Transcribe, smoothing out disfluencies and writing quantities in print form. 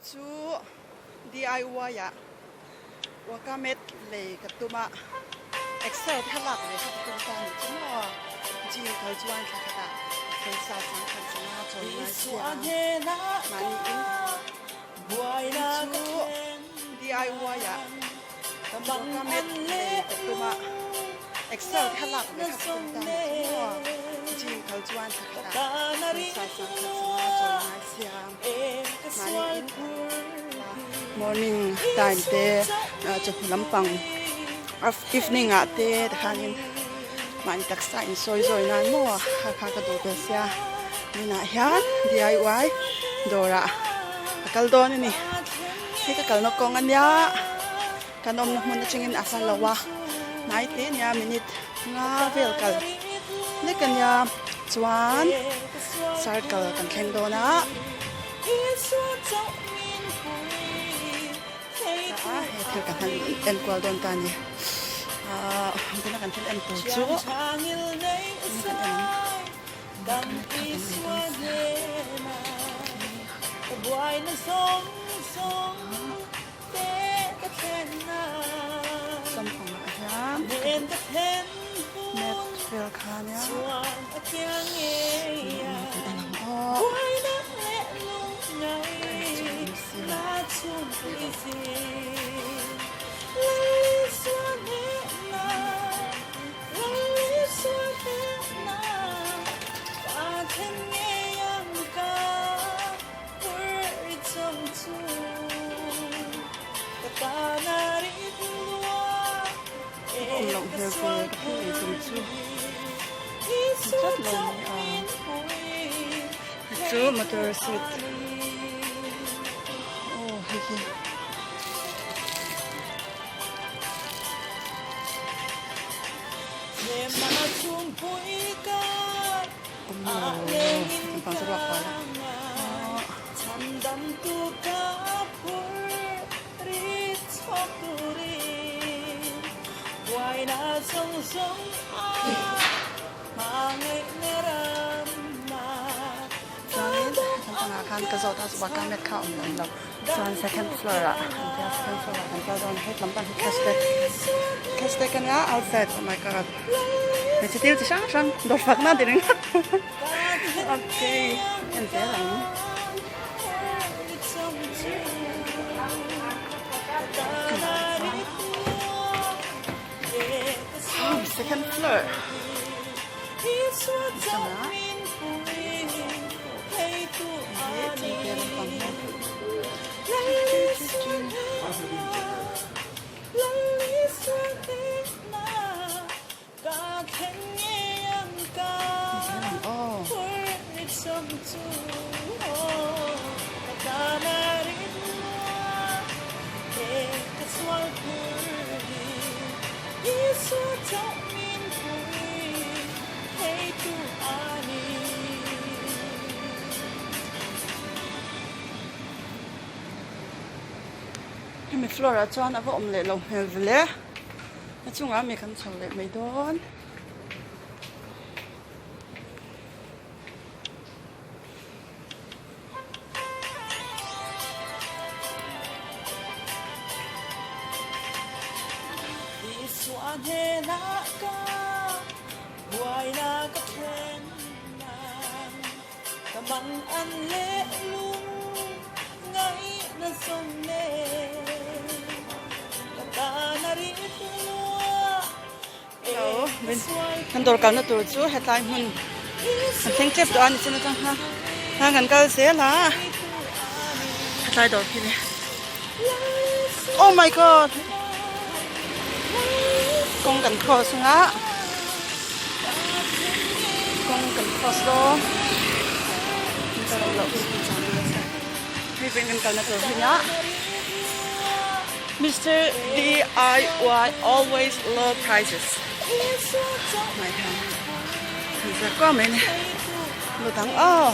chu DIY ah wakamet lei ka tum a, Excel thlalak ve kha ka tum ta a nih chu maw? Gym kal chuan thla khatah pawisa sangkhat zanga chawi ngai si a, mahni in chu DIY ah wakamet lei ka tum a, Excel thlalak ve kha ka tum ta a nih chu maw? Gym kal chuan thla khatah pawisa sangkhat zanga chawi ngai si a, mahni in Morning time te chawhnu lampang evening ah te tikhanin mahni taksa insawi zawi nan maw kha kha ka duh ve sia tunah hian DIY dawrah ka kal dawn a ni hei ka kalna kawng a nia kan awmna hmun atangin a hla lo a hnai te nia minute nga vel kal lek a nia chuan circle kan thleng dawn a. A he thil ka hman en kual dawn ta a ni ahh tuna kan thil en tur chu tuna kan en ang kha kan nei dawn sia sampangah hian mat vel kha nia kan en ang aw. Awm loh hmel ve ka thil ei tum chu ni tlat lo mai a chu motor seat aw hei hi. Chuanin lampangah khan ka zawt a chubah khan mat kha a awm lem lo chuan second floor ah an tia second floor ah kan kal dawn a hetlam pang hi cash te cash te ka nia outside oh my god hmeichhe thil chi hrang hrang dawr fakna ti ringawt okay en zel ang. Second floor Hemi floor ah chuan a va awm leh lo hmel vele. A chungah mi kan chho leh mai dawn. Kan dawr kalna tur chu hetlai hmun kan thleng tep tawh a ni chin atang kha khan kan kal zel a hetlai dawr khi ni oh my god kawng kan cross anga kawng kan cross dawn hei veng kan kalna tur hi nia Mister DIY always low prices mai hian an ziak kuau mai a ni lu dang aw.